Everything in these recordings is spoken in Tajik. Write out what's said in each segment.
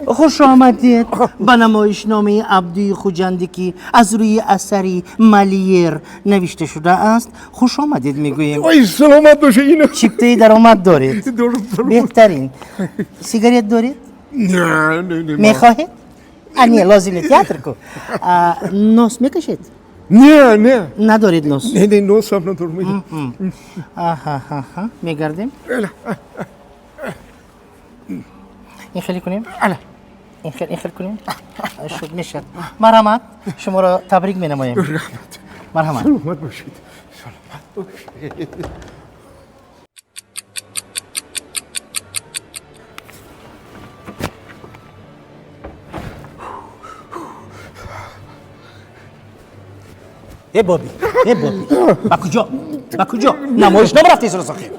Хуш омадед ба намоишномаи Абдуи Хуҷандӣ, ки аз рӯи асари Малиер навишта шудааст. Хуш омадед мегӯем. Ой, саломат бошед. Ино Чиптаи даромад доред? Дорам, дорам. Беҳтарин. Сигарет доред? Не, не, не. Мехоҳед? А, не, лозим не, театр ку. А, нос мекашед? Не, не. Надоред нос? Не, не, носам надорам. Аҳаҳаҳа, мегардем. Ин хеле кунем, ин хел, ин хел кунем, шуд, мешад. Марҳамат, шуморо табрик менамоем. Раҳмат. Марҳамат. Саломат бошед. Саломат бошед. Э боби, э боби, ба куҷо, ба куҷо? Намоишнома рафтаи сохи.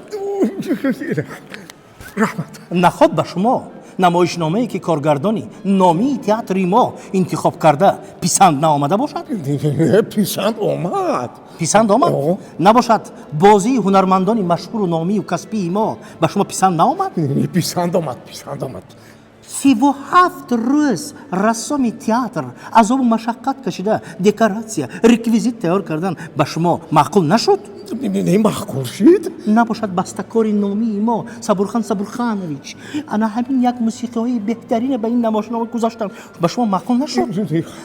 Раҳмат. Наход ба шумо намоишномае, ки коргардони номии театри мо интихоб карда, писанд наомада бошад? Писанд омад. Писанд омад? О. Набошад, бозии ҳунармандони машҳуру номию касбии мо ба шумо писанд наомад? Писанд омад, писанд омад. 37 рӯз рассоми театр азобу машаққат кашида декоратсия, реквизит тайёр кардан ба шумо маъқул нашуд? Не, маъқул шид. Набошад, бастакори номии мо Сабурхан Сабурханович ана ҳамин як мусиқиҳои беҳтарине ба ин намоишнома гузоштанд, ба шумо маъқул нашуд?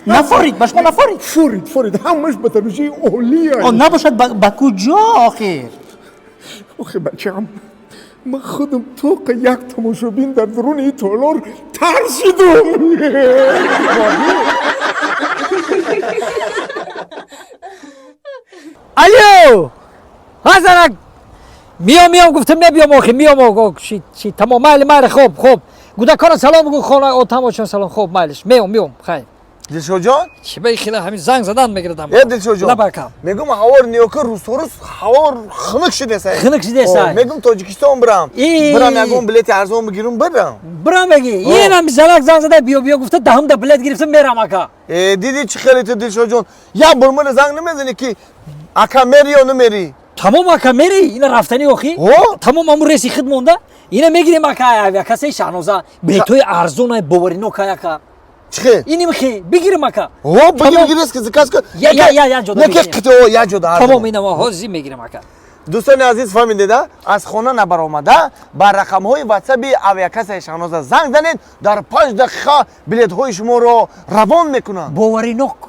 Нафорид ба шумо, нафорид? Форид, форид, ҳамаш ба дараҷаи олия. О, набошад, ба куҷо охир? Охи, бачаам, ман худам тоқа як тамошобин дар дуруни толор тарсидум. Алло! Ҳазарак! Миём, миём гуфтам, мебиём охи, миём ого, чи чи тамом, майли, майли, хоб, хоб. Гудакона салом гу, хона отамошон салом, хоб, майлиш. Меом, меом, хайр. Дилшодҷон. Чи ба хила ҳамин занг задан мегирдам. Э, Дилшодҷон. Лабакам. Мегум, ҳавор ниёка, рӯзҳорӯз ҳавор хунук шидесай. Хунук шидесай. Мегум, Тоҷикистон бирам. И. Бирам, ягон билети арзон бигирум, бирам. Бирам беги. Инам занак занг зада, биё, биё гуфта, даҳумда билет гирифтам, мерам ака. Э, диди, чӣ хеле ту, Дилшодҷон, як бор мана занг намезанӣ, ки ака, мери ё намерӣ? Тамом ака, мери, ина рафтани охи. О? Тамом, аму реси хид монда. Ина мегирем ака, авиакассаи Шаҳноза. Билетҳои арзонай, боваринока ака. Чӣ хел? Иним хи, бигирем ака. О, бигир. Тамом. Бигир, ки заказ кун. Я, я, я, я ҷода Не, ки бигирем. қитъо я ҷода. Тамом, ина ма ҳозир мегирем ака. Дӯстони азиз, фаҳмидеда, аз хона набаромада ба рақамҳои ватсаби авиакассаи Шаҳноза занг занед, дар 5 дақиқа билетҳои шуморо равон мекунанд. Боваринок.